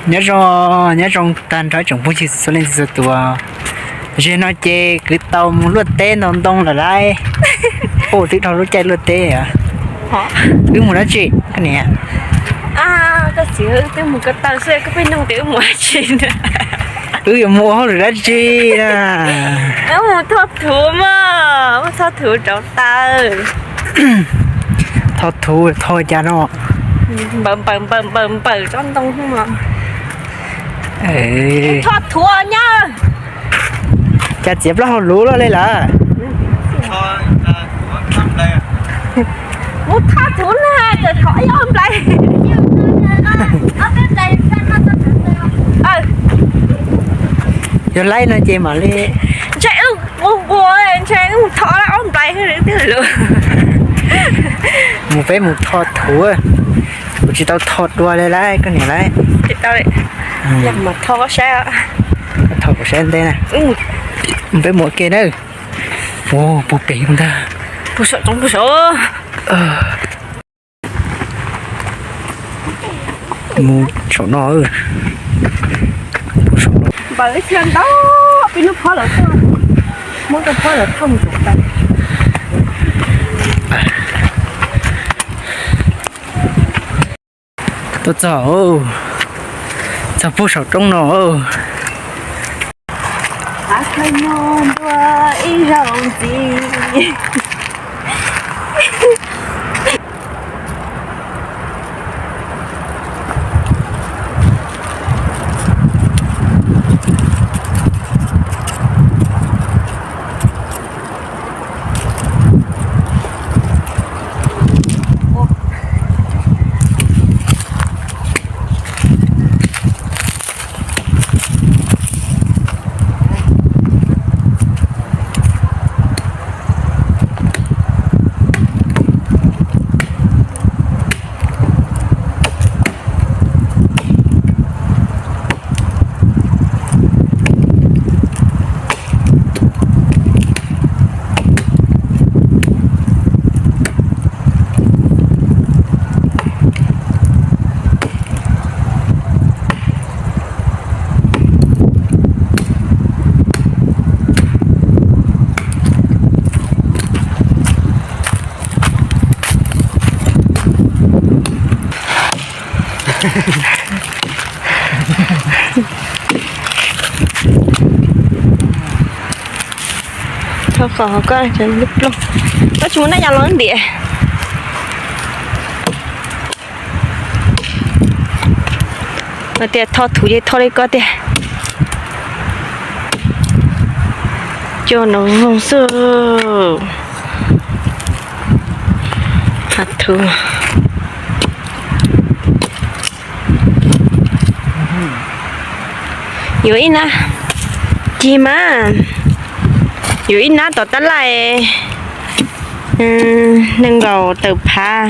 Nyob zoo, nyob zoo tag nrho tsoom phooj ywg txhua leej txhua tus. Zaum no ces kuv tau mus luaj teb ntaus ntoo lawm lauj. Ua twb dhau lub caij luaj teb. Wb mus dab tsi koj niam? Koj txiv, wb twb mus ko taw xwb, koj pheej nug tias wb mus dab tsi na. Wb yuav mus ua hauj lwm dab tsi na? Wb mus thauj thuv mas, mus thauj thuv rauv taws. Thauj thuv thauj cas no? Npaws npaws npaws npaws npaws tsob ntoo no. Thauj thuv nyob. Cas txiav plaub hau luv luaj li lawm? Mus thauj thuv na, txawm thauj ib ob nplais. Yog laib no ces mam li. Ntshe wb nquag nquag, ntshe wb mus thauj ob nplais twb luv. Mus peb mus thauj thuv. Kuv tsis tau thauj dua li lauj koj niam lauj. Thauj kuv saib ntej na. Peb mus ua ke na. Ua puag pem ntag. Puag saum tsob puag saum. Mus saum no. Npaws ib txhia ntau, peb lub phob lawv tuaj, muab rau phob lawv thauj mus saum ntawd. Tuaj txog, txog puag saum roob no. Qhov no ntua ib zaug ntxiv. Thauj qhov koj lub plooj, koj tsis muaj nab yas los ntiam. Hais tias thauj thuv ces thauj li koj tiag. Coj no voog xwb. Hav thuv. Yuav ib nab, cig mas, yuav ib nab tom tab laj nees nkaum tawm phav.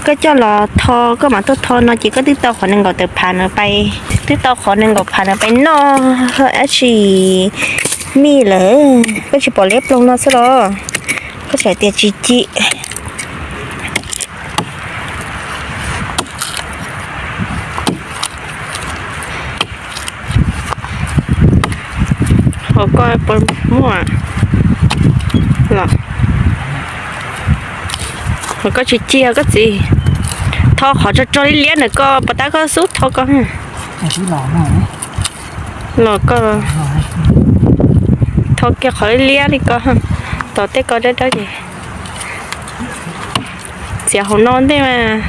Koj coj los tho, koj mam tuaj tho no ces koj twb tau qhov nees nkaum tawm phav na pais, twb tau qhov nees nkaum phav na pais noj dab tsi mij lawm. Koj tsis pom liab ploog no xwb los koj txhais tias tsis cig. Hauv koj puas muaj los? Hauv koj tsis cig koj txiv. Tho qhov tso tso liab liab ntawm koj puas tab koj xub tho koj. Los koj tho kiag qhov liab liab li koj, tos tej ko dawb dawb ces txiav hauv no ntej mas.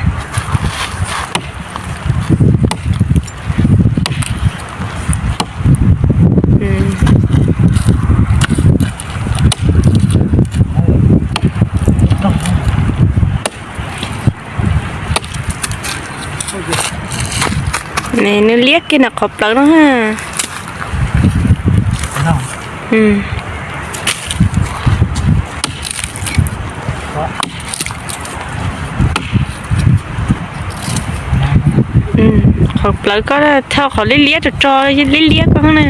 Nws liab kiag nws qhov plawv no. Qhov plawv koj thauj qhov liab liab tso tso liab liab koj na.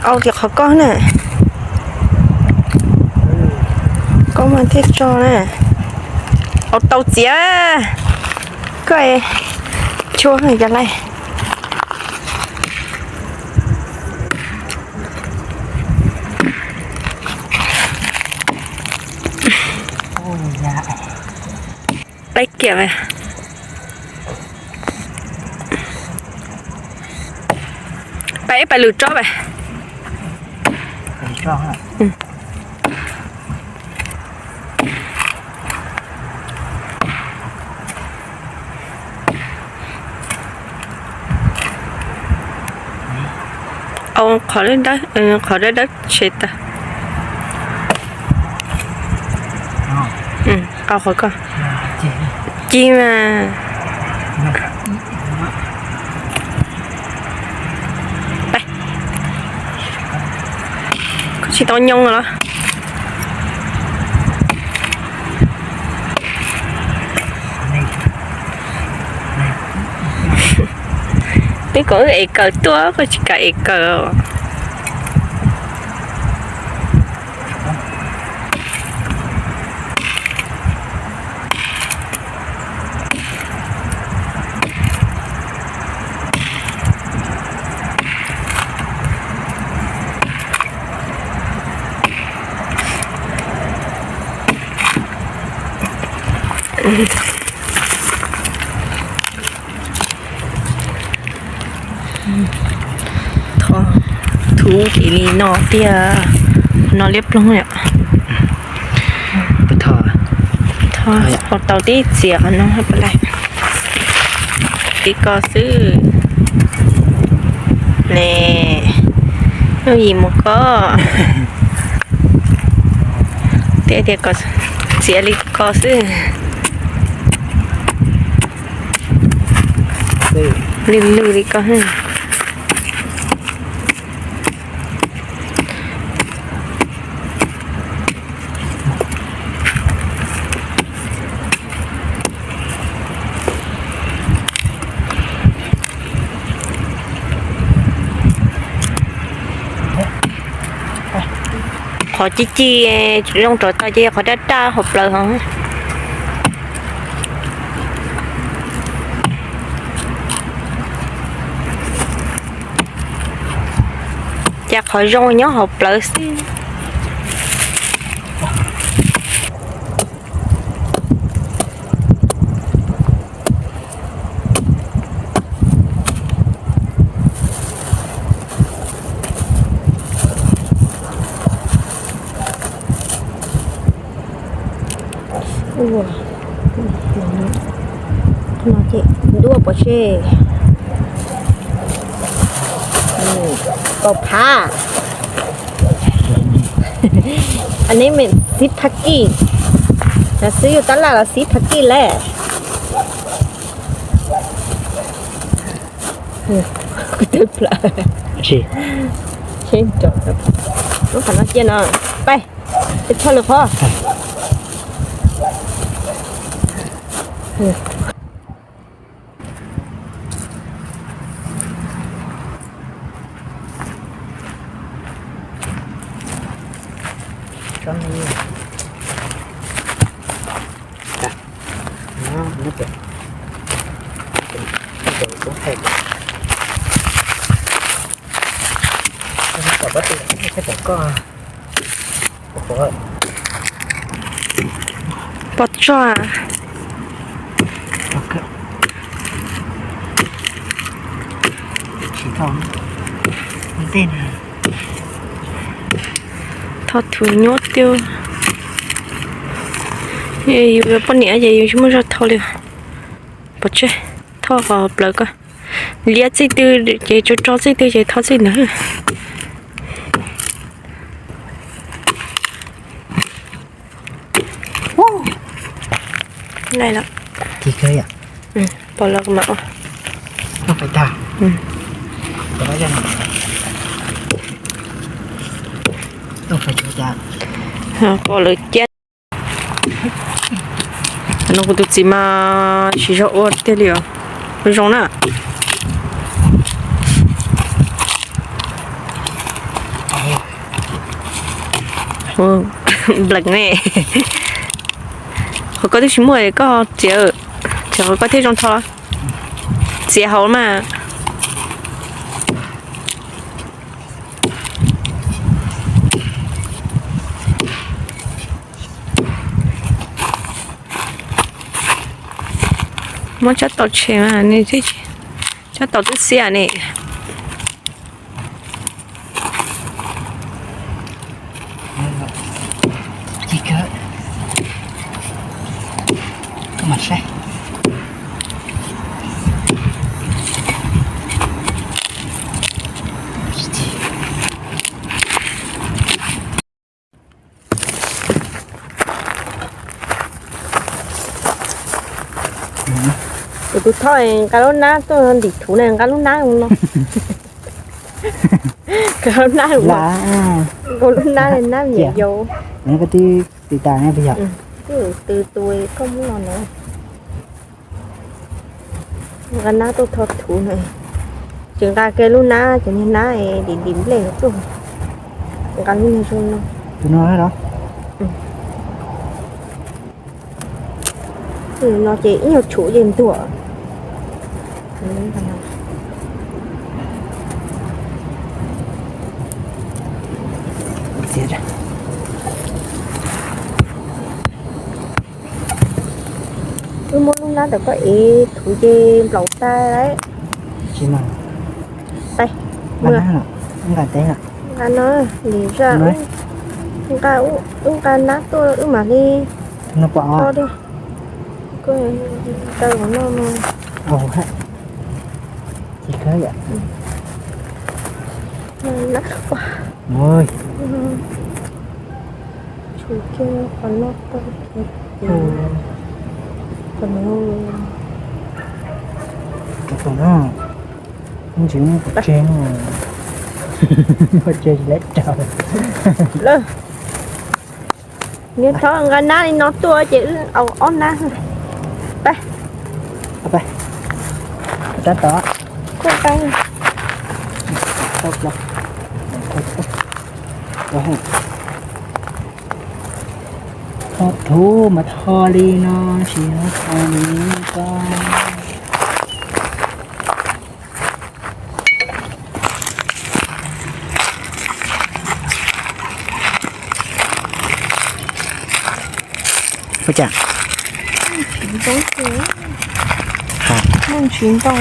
Au tias qhov koj na. Koj mas thiaj tso na. Au tau txiav. Koj chua cov lais. Peb kiag, peb ib pais lwm tsob pais. Au qhov dawb dawb, qhov dawb dawb tshem tawm. Au qhov ko. Ci mas. Koj tsis tau nyoo los? Twb kom wb ev kawm tuaj koj tsis kam ev kawm. Thov thuv ces li no tiag, no liab ploog yom. Thov, thov tau tib txiav qhov no pab lais. Li ko xwb ne, yooj yim mus koj. Tias tias kom txiav li ko xwb. Lwj lwj li ko. Qhov ci ci zoo rov tau ces yog qhov daj daj hauv plawv hov. Cas qhov zoo nyob hauv plawv xwb. Ua, no ces ntuaj pov tseg. Kaum phav. Aneb me xib phab kij. Xwb yus tab laj los xib phab kij lawm. Lub qhov no cia no, pab, peb txhaj lwm qhov. Pov tsuag. Thauj thuv nyuaj tiag. Yus poj niam ces yus tsis muaj zog thauj li. Pov tseg, thauj qhov plaws ko. Liab txij twg ces tso, tso txij twg ces thauj txij ntawd. Pom lawm mas. Pom lawm kiag. No kuv tus txiv mas tsis zoo ua tiag li os. Zoo na. Nplees ne. Qhov koj twb tsis muaj koj txiav, tsis qhov koj thiaj zoo tho. Txiav hauv mas. Muab tsob taus tshem mas, tsob taus twb xiav ne. Kuv tus thoj nqa lub nab tuaj ntim thuv na, nqa lub nab no. Nqa lub nab, nqa lub nab, nab me nyuam yaus. Koj twb tw tas na, twb yog. Twb tw tus koj muab no na. Nqa nab tuaj tho thuv na. Ces nqa kiag lub nab, cov niag nab dim dim nplej tuaj. Nqa lub niag zoo no. Tus no los? No ces ib nyuag tshuav ces ntuag. Wb muab lub nab ntawm koj ev thuv ces nplaum tas lawm. Tsis mas. Nqa no, lim zaj, wb nqa nab tuaj wb mam li no pom. Kaw no no. Tsis kawg yom. Tshuav kiag qhov no tau kiag. Qhov no. Qhov no. Ntsis pov tseg no. Pov tseg tsis lawv raug. Niag thov nqa nab li no tuaj ces wb au ob nab. Pab. Rab tom. Kuj pab. Tho thuv mas tho li no, tsis tho li ko. Ua cas? Muaj ntsis ntoo.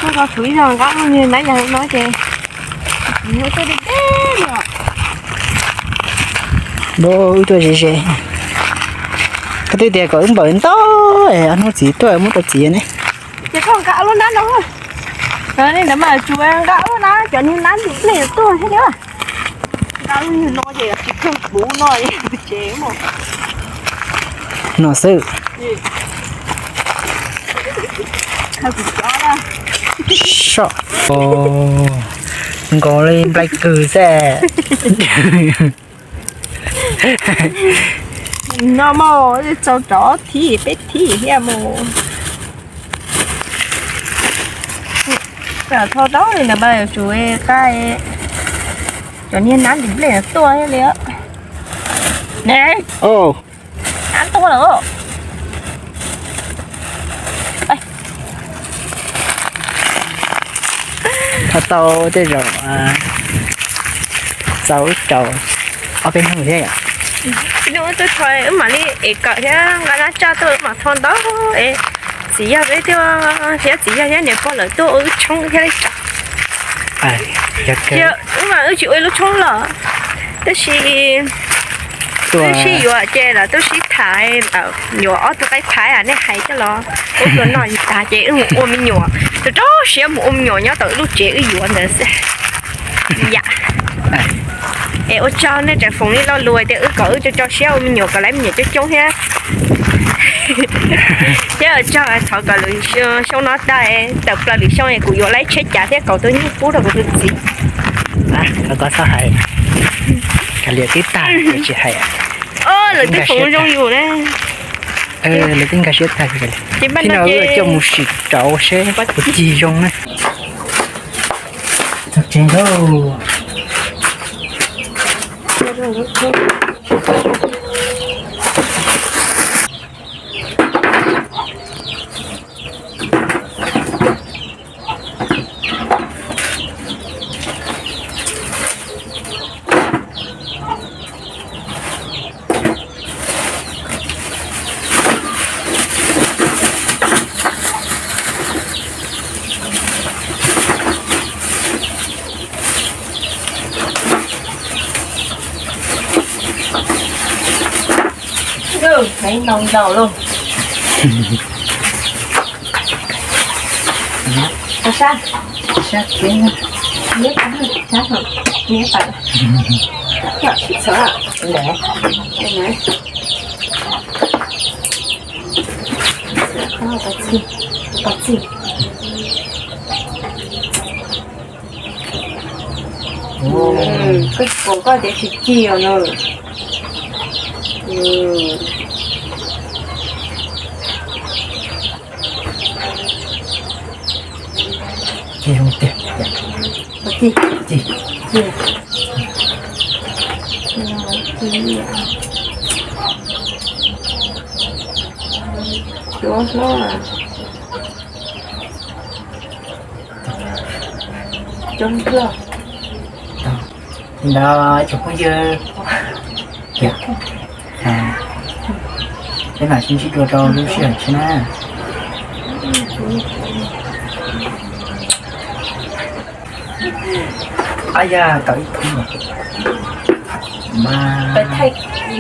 Muab tso tshuav ib zaug nqa mus nab yog no ces. Npau wb tuaj ze ze. Koj twb tias kom wb npawm ntau, ob hnub txiv tuaj muab tau txiv ne. Ces koj nqa lub nab no. Li ntawd mas tsuas nqa lub nab, cov niag nab ntim nplej tuaj thiab li. Nqa lub nyuag no ces tsis kawg puv no ces no xwb. Soj, nkaus li nplai kws xwb. No mus txaus rov thib peb thib thiab mus. Tho tau li ntawd mas yuav tsum nqa cov niag nab ntim nplej tuaj thiab li. Ne, nab tuaj lawm. Tho tau tej zaum txaus rau ob peb hnub thiab yom. Wb mam li ev kawm thiab nqa nab tsaj tuaj wb mam tho ntau es txiv yawg peb thiab, thiab txiv yawg thiab niam pog lawv tuaj ua wb tshoob thiab li cas. Wb mas wb tsis ua ib lub tshoob los, tab sis twb sib yuav ces lawv twb sib tham, yuav ob tug qaib phaib nej hais coj los ua tus no tag ces wb mus ua me nyuam, rau rau siab mus ua me nyuam nyob tom wb lub tsev wb yuav ntawd xwb. Yam es ua tsaug nej tseem foom li lo lus tias wb kom wb tso tso siab ua me nyuam kom lawv me nyuam coob coob thiab. Thiab ua tsaug, thov kom lwm xyoo no tag, tawm plaws lwm xyoo kuv yuav lawv tsheb cav thiab kom tus nyuj pub rau kuv tus txiv. Koj txhob hais, kav liam twb tag tsis hais. Lawv twb foom zoo yus na. Lawv twb nkag siab tag, ces no coj mus sim rau seb puas cig zoo na. Txog tsev lauj. Ntau ntau lauj. Sab, sab, sab, sab, sab, sab. Koj tsis pom koj tias tsis ci os no. Ci zoo tiag. Ci, ci, ci. Cuab hlob. Coob kawg. Ntawd tsoom phooj ywg, peb mam sib ntsib dua rau lub sij hawm tshiab na. Ab yam, tau ib thoob mas.